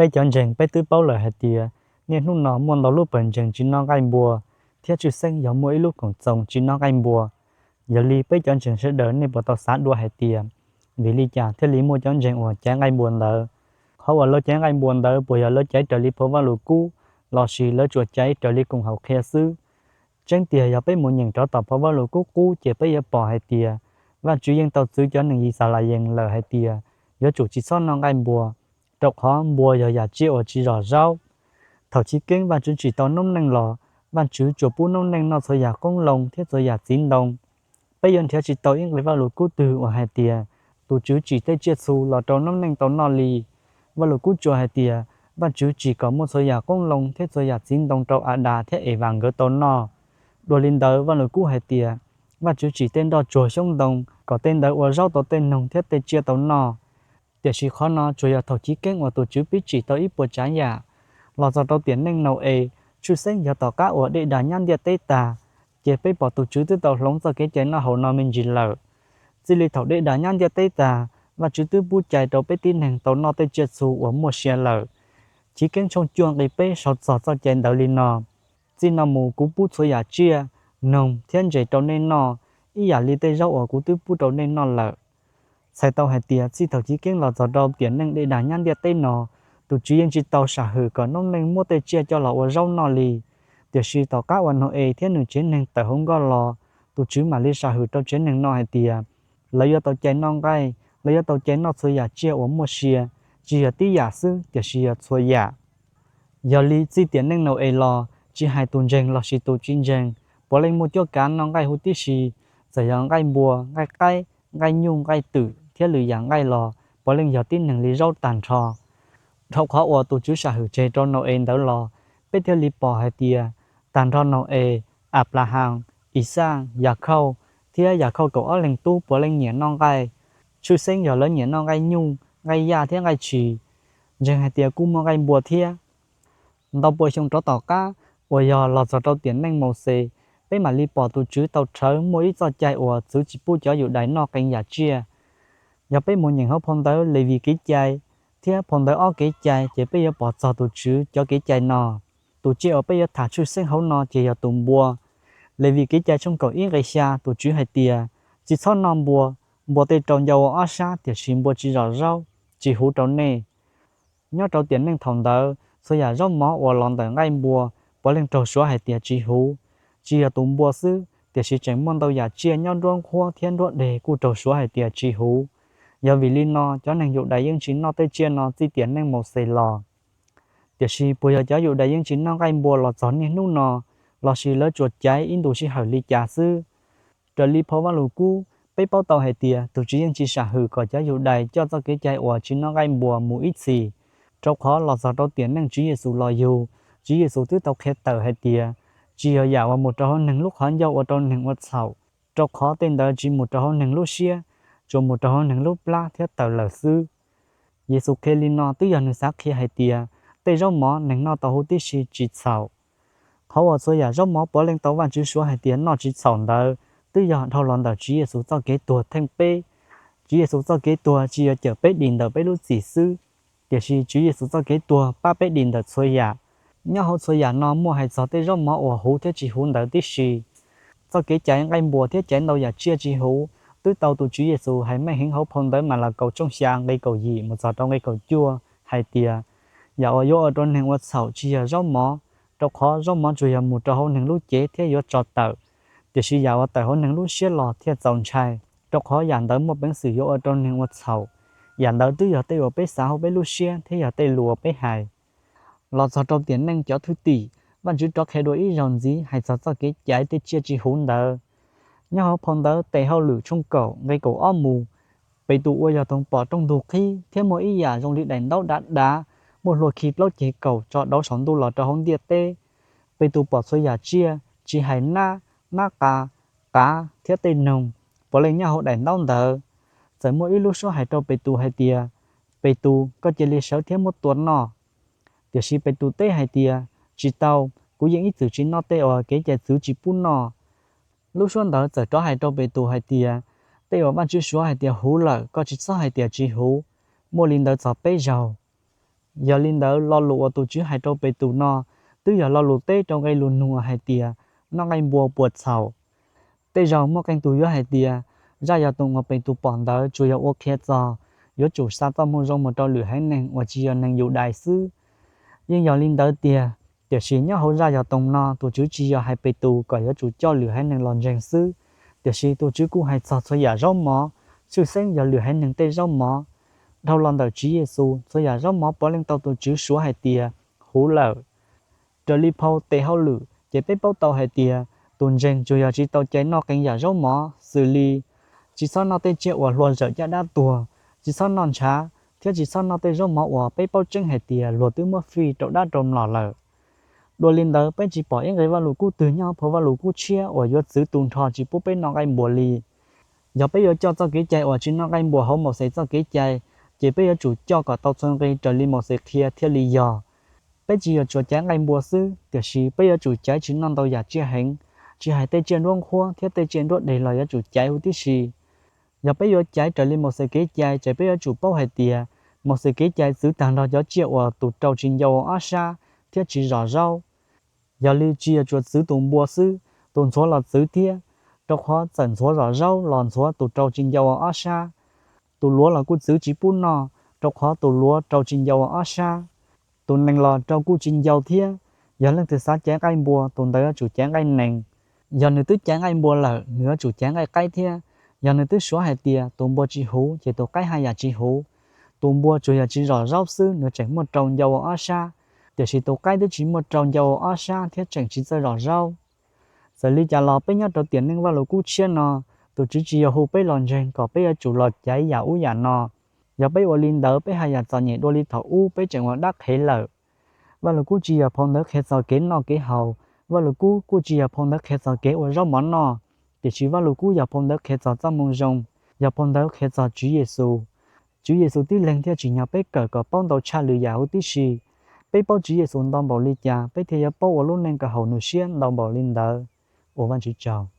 Peb cov ntseeg peb twb paub lawm hais tias niaj hnub no muaj ntau lub pawg ntseeg tsis noj nqaij npua, thiab tshwj xeeb yog muaj ib lub koom txoos tsis noj nqaij npua. Yog li peb cov ntseeg sawv daws nej puas tau xav dua hais tias vim li cas thiaj li muaj cov ntseeg uas caiv nqaij npua ntawd? Qhov uas lawv caiv nqaij npua ntawd puas yog lawv caiv raws li phau Vajluskub, lossis lawv tsuas caiv raws li koom haum qhia xwb? Tseeb tiag yog peb mus nyeem rov tom phau Vajluskub qub ces peb yuav pom hais tias Vajtswv yeej tau txwv cov neeg Yixalayees lawm hais tias yuav tsum tsis txhob noj nqaij npua, rau qhov npua yog yam tsiaj uas tsis zom zaub. Thaum chiv keeb Vajtswv tsim tau noob neej los, Vajtswv tsuas pub noob neej noj txhua yam qoob loo thiab txhua yam txiv ntoo. Peb yuav nrhiav tsis tau ib nqe Vajluskub twg uas hais tias tus Tswv tsim tej tsiaj txhu los rau noob neej tau noj li. Vajluskub tsuas hais tias Vajtswv tsim kom muaj txhua yam qoob loo thiab txhua yam txiv ntoo rau Adas thiab Evas nkawd tau noj. Dua li ntawd Vajluskub hais tias Vajtswv tsim tej nroj tsuag xyoob ntoo kom tej ntawd ua zaub tau tej noog thiab tej tsiaj tau noj. Tiam sis qhov no tsuas yog thaum chiv keeb uas tus Tswv pib tsim tau ib puas tsav yam. Los txog rau tiam neej Nau-es, tshwj xeeb yog tom qab uas dej dag nyab ntiaj teb tag, ces peb pom tus Tswv twb tau hloov txoj kev cai noj haus no me ntsis lawm. Txij li thaum dej dag nyab ntiaj teb tag, Vajtswv twb pub cai rau peb tib neeg tau noj tej tsiaj txhu uas muaj sia lawm. Chiv keeb tshooj cuaj nqe peb sau txog txoj cai ntawd li no: Txij no mus kuv pub txhua yam tsiaj, noog thiab ntses rau nej noj, ib yam li tej zaub uas kuv twb pub rau nej noj lawm. Txhais tau hais tias txij thaum chiv keeb los txog rau tiam neej dej dag nyab ntiaj teb no, tus Tswv yeej tsis tau sam hwm kom noob neej muab tej tsiaj coj los ua zaub noj li. Tiam sis tom qab uas Nau-es thiab nws tsev neeg tawm hauv nkoj los, tus Tswv mam li sam hwm rau tsev neeg no hais tias lawv yuav tau cai noj nqaij, lawv yuav tau cai noj txhua yam tsiaj uas muaj sia, tsis yog tib yam xwb tiam sis yog txhua yam. Yog li txij tiam neej Nau-es los, tsis hais tus ntseeg lossis tus tsis ntseeg, puav leej muaj cuab kav noj nqaij huv tib si. Txawm yog nqaij npua, nqaij qaib, nqaij nyuj, nqaij twm thiab lwm yam nqaij los puav leej yog tib neeg li zaub tag nrho. Dhau qhov uas tus Tswv sam hwm tseg rau Nau-es ntawd los, peb thiaj li pom hais tias tag nrho Nau-es, Anplahas, Ixaj, Yakhauj thiab Yakhauj kaum ob leeg tub puav leej nyiam noj nqaij, tshwj xeeb yog lawv nyiam noj nqaij nyuj, nqaij yaj thiab nqaij tshis. Ntseeg hais tias kuj muaj nqaij npua thiab. Ntau pua xyoo rov tom qab, uas yog los txog rau tiam neej Mauxes, peb mam li pom tus Tswv tau rhawv muaj ib txoj cai uas txwv tsis pub cov Yudais noj qee yam tsiaj. Yog peb mus nyeem hauv phau ntawv Levis Kev Cai thiab phau ntawv Ob Kev Cai ces peb yuav pom txog tus Tswv cov kev cai no. Tus tsiaj uas peb yuav tham tshwj xeeb hauv no ces yog tus npua. Levis Kev Cai tshooj kaum ib nqe xya, tus Tswv hais tias, Tsis txhob noj npua. Npua tej rau ncau ua ob sab tiam sis npua tsis zom zaub, tsis huv rau nej. Nyob rau tiam neej thaum ntawd, txhua yam zaub mov uas los ntawm nqaij npua puav leej raug suav hais tias tsis huv. Tsis yog tus npua xwb, tiam sis tseem muaj ntau yam tsiaj nyob nruab nqhuab thiab nruab deg kuj raug suav hais tias tsis huv. Yog vim li no cov neeg Yudais yeej tsis noj tej tsiaj no txij tiam neej Mauxes los. Tiam sis puas yog cov Yudais yeej tsis noj nqaij npua los txog niaj hnub no, lossis lawv tsuas caiv ib ntu sij hawm li cas xwb? Raws li phau Vajluskub, peb paub tau hais tias tus Tswv yeej tsis sam hwm kom cov Yudais coj txoj kev cai uas tsis noj nqaij npua mus ib txhis, rau qhov los txog rau tiam neej Tswv Yexus los yug, Tswv Yexus twb tau qhia tawm hais tias tsis yog yam uas mus rau hauv neeg lub qhov ncauj ua rau neeg ua txhaum, rau qhov tej ntawd tsis mus rau hauv neeg lub siab, tsuas mus rau hauv neeg lub plab thiab tawm lawm xwb. Yexus qhia li no twb yog nws xav qhia hais tias tej zaub mov neeg noj tau huv tib si tsis txhaum. Qhov uas txhua yam zaub mov puav leej tau Vajtswv suav hais tias noj tsis txhaum ntawd twb yog dhau los ntawm Tswv Yexus txoj kev tuag theej peb. Tswv Yexus txoj kev tuag tsis yog cawm peb dim ntawm peb lub txim xwb, tiam sis Tswv Yexus txoj kev tuag pab peb dim ntawm txhua yam. Nyob hauv txhua yam no muaj hais txog tej zaub mov uas huv thiab tsis huv ntawd tib si. Txoj kev caiv nqaij npua thiab caiv ntau yam tsiaj tsis huv twb tau tus Tswv Yexus hais meej heev hauv phau ntawv Malakaus tshooj xya nqe kaum yim mus txog rau nqe kaum cuaj hais tias, yam uas yuav ua rau neeg ua txhaum tsis yog zaub mov, rau qhov zaub mov tsuas yog mus rau hauv neeg lub cev thiab yuav tso tawm, tiam sis yam uas tawm hauv neeg lub siab los thiaj txaus ntshai, rau qhov yam ntawd muaj peev xwm yuav ua rau neeg ua txhaum. Yam ntawd twb yog tej uas peb xav hauv peb lub siab thiab yog tej lus uas peb hais. Los txog rau tiam neej cov thwj tim, Vajtswv rov qhia dua ib zaug ntxiv hais txog txoj kev caiv tej tsiaj tsis huv ntawd. Nyob hauv phau ntawv Tes Hauj Lwm tshooj kaum nqe kaum ob mus, Petus ua yog toog pom rooj ntug qhib thiab muaj ib yam zoo li daim ntaub dav dav, muaj hlua khi plaub ceg kaum tso dauv saum ntuj los rau hauv ntiaj teb. Petus pom txhua yam tsiaj, tsis hais nab, nab qa, qav thiab tej noog, puav leej nyob hauv daim ntaub ntawd. Txawm muaj ib lub suab hais rau Petus hais tias, Petus, koj cia li sawv thiab muab tua noj. Tiam sis Petus teb hais tias, Tsis tau, kuv yeej ib txwm tsis noj tej uas kev cai txwv tsis pub noj. Lub suab ntawd txawm rov hais rau Petus hais tias, Tej uas Vajtswv suav hais tias huv lawm koj tsis txhob hais tias tsis huv. Muaj li ntawd txog peb zaug. Yog li ntawd, lo lus uas tus Tswv hais rau Petus no twb yog lo lus teb rau nqe lus nug hais tias noj nqaij npua puas txhaum. Tej zaug muaj qee tus yuav hais tias zaj yog toos uas Petus pom ntawd tsuas yog ua qhia txog yuav tsum xa txoj moo zoo mus rau lwm haiv neeg uas tsis yog neeg Yudais xwb. Yeej yog li ntawd tiag, tiam sis nyob hauv zaj yog toos no tus Tswv tsis yog hais Petus kom yuav tsum coj lwm haiv neeg los ntseeg xwb, tiam sis tus Tswv kuj hais txog txhua yam zaub mov, tshwj xeeb yog lwm haiv neeg tej zaub mov. Dhau los ntawm Tswv Yexus, txhua yam zaub mov puav leej tau tus Tswv suav hais tias huv lawm. Raws li phau Tes Hauj Lwm ces peb paub tau hais tias tus ntseeg tsuas yog tsis tau cai noj qee yam zaub mov xws li tsis txhob noj tej tsiaj uas hlua zawm caj dab tuag, tsis txhob noj ntshav, thiab tsis txhob noj tej zaub mov uas peb paub tseeb hais tias luag twb muab fij rau dab rau mlom lawm. Dua li ntawd, peb tsis pom ib nqe Vajluskub twg nyob phau Vajluskub Tshiab uas yuav txwv tu nrho tsis pub peb noj nqaij npua li. Yog peb yuav coj txoj kev cai uas tsis noj nqaij npua hauv Mauxes txoj kev cai, ces peb yuav tsum coj kom tau txhua nqe raws li Mauxes qhia thiaj li yog. Peb tsis yog tsuas caiv nqaij npua xwb, tiam sis peb yuav tsum caiv tsis noj ntau yam tsiaj heev, tsis hais tej tsiaj nruab nqhuab thiab tej tsiaj nruab deg los yuav tsum caiv huv tib si. Yog peb yuav caiv raws li Mauxes kev cai, ces peb yuav tsum paub hais tias Mauxes kev cai txwv tag nrho cov tsiaj uas tus rau tsis ncau ua ob sab thiab tsis zom zaub. Yog li tsis yog tsuas txwv tus npua xwb, tus ntxhuav los txwv thiab, rau qhov txawm ntxhuav zom zaub los ntxhuav tus rau tsis ncau ua ob sab. Tus luav los kuj txwv tsis pub noj, rau qhov tus luav rau tsis ncau ua ob sab. Tus nees los rau kuj tsis ncau thiab. Yog leej twg xav caiv nqaij npua, tus ntawd yuav tsum caiv nqaij nees. Yog nws twb caiv nqaij npua lawm, nws yuav tsum caiv nqaij qaib thiab. Yog nws twb suav hais tias tus npua tsis huv, ces tus qaib haj yam tsis huv. Tus npua tsuas yog tsis zom zaub xwb, nws tseem muaj rau ncau ua ob sab, tiam sis tus qaib twb tsis muaj rau ncau ua ob sab thiab tseem tsis txawj zom zaub. Txawm li cas los peb nyob rau tiam neej Vajluskub Tshiab no, tus Tswv tsis yog hu peb los ntseeg kom peb yuav tsum los caiv yam ub yam no. Yog peb ua li ntawd, peb haj yam txom nyem dua li thaum ub peb tseem ua dab qhev lawm. Vajluskub tsis yog phau ntawv qhia txog kev noj kev haus, Vajluskub kuj tsis yog phau ntawv qhia txog kev ua zaub mov noj, tiam sis Vajluskub yog phau ntawv qhia txog txoj moo zoo, yog phau ntawv qhia txog Tswv Yexus. Tswv Yexus tib leeg thiaj tsim nyog peb kawm kom paub ntau tshaj lwm yam huv tib si. Peb paub Tswv Yexus ntau npaum li cas, peb thiaj yuav paub ua lub neej kom haum nws siab ntau npaum li ntawd. Ua Vajtswv tsaug.